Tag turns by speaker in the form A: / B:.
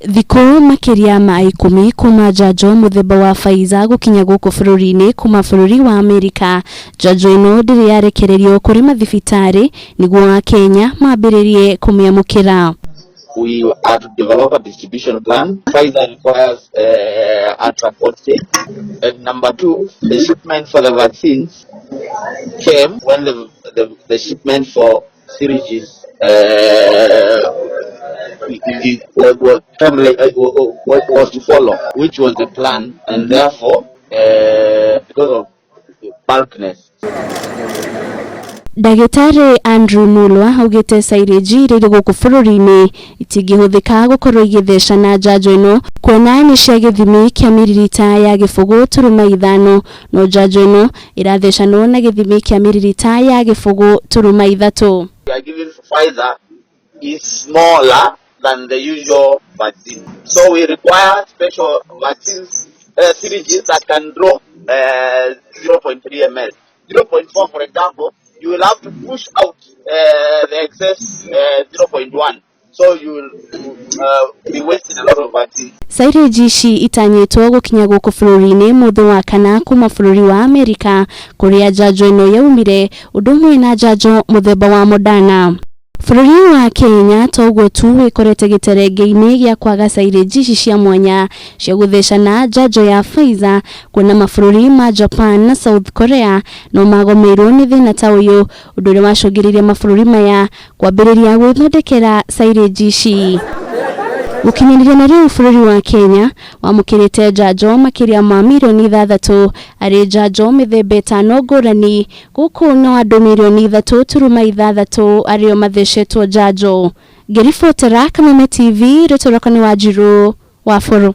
A: Thikũ makĩria ma 10 kuma njanjo mũthemba wa Pfizer gũkinya gũkũ bũrũri-inĩ kuma bũrũri wa Amerika, njanjo ĩno ndĩrĩ yarekererio kũrĩ mathibitarĩ nĩguo akenya mambĩrĩrie kũmĩamũkĩra.
B: We are to develop a distribution plan. Pfizer requires a transport chain. And number two, the shipment for the vaccines came when the shipment for syringes was to follow, which was the plan, and therefore, because of bulkness.
A: Ndagĩtarĩ Andrew Mulwa augĩte syringe iria irĩ gũkũ bũrũri-inĩ itingĩhũthĩka gũkorwo igĩthecana njanjo ĩno, kuona nĩ cia gĩthimi kĩa miririta ya 0.5, no njanjo ĩno ĩrathecanwo na gĩthimi kĩa miririta ya 0.3.
B: We are giving Pfizer is smaller than the usual vaccine. So we require special vaccines, syringes that can draw 0.3 ml. 0.4, for example, you will have to push out the excess 0.1. So you will be wasting a lot of vaccine.
A: Syringe ici itanyĩtwo gũkinya gũkũ bũrũri-inĩ mũthĩ wa kana kuma bũrũri wa Amerika, kũrĩa njanjo ĩno yaumire, ũndũ ũmwe na njanjo mũthemba wa Moderna. Bũrũri wa Kenya toguo tu wĩkorete gĩterenge-inĩ gĩa kwaga syringe ici cia mwanya cia gũthecana njanjo ya Pfizer, kuona mabũrũri ma Japan na South Korea no magomeirwo nĩ thĩna ta ũyũ, ũndũ ũrĩa wacũngĩrĩirie mabũrũri maya kwambĩrĩria gwĩthondekera syringe ici. Gũkinyanĩria na rĩu, bũrũri wa Kenya wamũkĩrĩte njanjo makĩria ma mirioni 6, arĩ njanjo mĩthemba 5 ngũrani. Gũkũ no andũ mirioni 3.6 arĩo mathecetwo njanjo. Ngĩribotera Kameme TV, rĩtwa rĩakwa nĩ Wanjirũ wa Bũrũ.